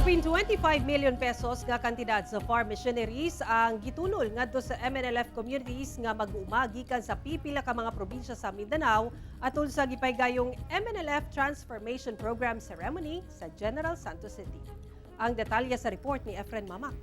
Kapin 25 million pesos nga kantidad sa farm machineries ang gitunol ngadto sa MNLF communities nga mag-uuma gikan sa pipila ka mga probinsya sa Mindanao atol sa gipaygayong MNLF Transformation Program Ceremony sa General Santos City. Ang detalye sa report ni Efren Mamak.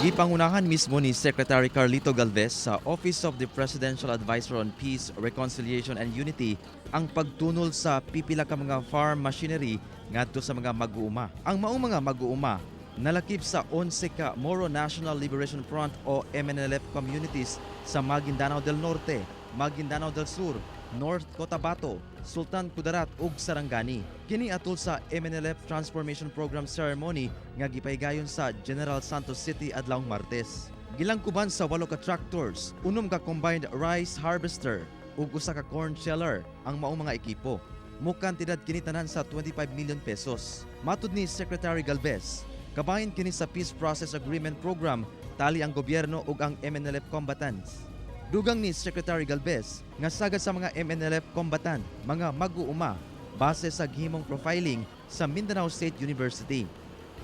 Gipangunahan mismo ni Secretary Carlito Galvez sa Office of the Presidential Advisor on Peace, Reconciliation and Unity ang pagtunol sa pipila ka mga farm machinery ngadto sa mga mag-uuma. Ang maong mga mag-uuma nalakip sa 11 ka Moro National Liberation Front o MNLF communities sa Maguindanao del Norte, Maguindanao del Sur, North Cotabato, Sultan Kudarat ug Sarangani. Kini atol sa MNLF Transformation Program Ceremony nga gipaygayon sa General Santos City adlawng Martes. Gilangkuban sa walo ka tractors, unom ka combined rice harvester ug usa ka corn sheller ang maong mga ekipo. Mukantidad kini tanan sa 25 million pesos. Matud ni Secretary Galvez, kabahin kini sa Peace Process Agreement Program tali ang gobyerno ug ang MNLF combatants. Dugang ni Secretary Galvez nga sagad sa mga MNLF combatant, mga mag-uuma base sa gihimong profiling sa Mindanao State University.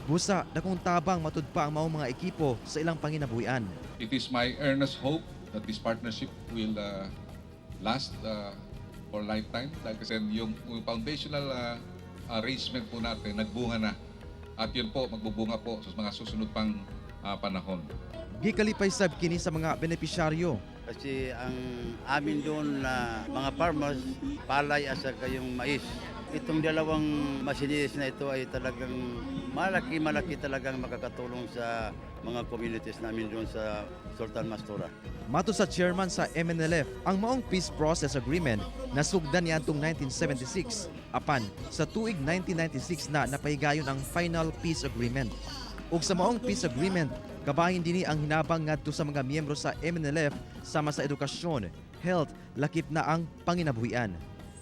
Busa, dakong tabang matud pa ang maong mga ekipo sa ilang panginabuhian. It is my earnest hope that this partnership will last for lifetime dahil kasi yung foundational arrangement po natin nagbunga na at yun po, magbubunga po sa mga susunod pang panahon. Gikalipay sab kini sa mga benepisyaryo. Kasi ang amin doon na mga farmers, palay at saka yung mais. Itong dalawang machineries na ito ay talagang malaki-malaki talagang makakatulong sa mga communities namin doon sa Sultan Mastura. Matud sa chairman sa MNLF, ang maong Peace Process Agreement nasugdan niadtong 1976 apan sa tuig 1996 na napahigayon ang final peace agreement. Ug sa maong peace agreement, kabahin dinhi ang hinabang ngadto sa mga miyembro sa MNLF sama sa edukasyon, health, lakip na ang panginabuhian.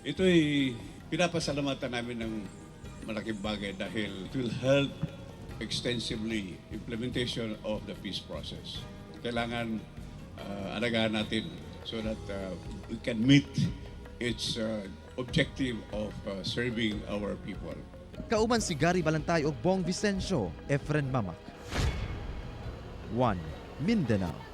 Ito'y pinapasalamatan namin ng malaking bagay dahil it will help extensively implementation of the peace process. Kailangan alagaan natin so that we can meet its objective of serving our people. Kauban si Gary Balantay ug Bong Vicencio, Efren Mamak. 1. Mindanao.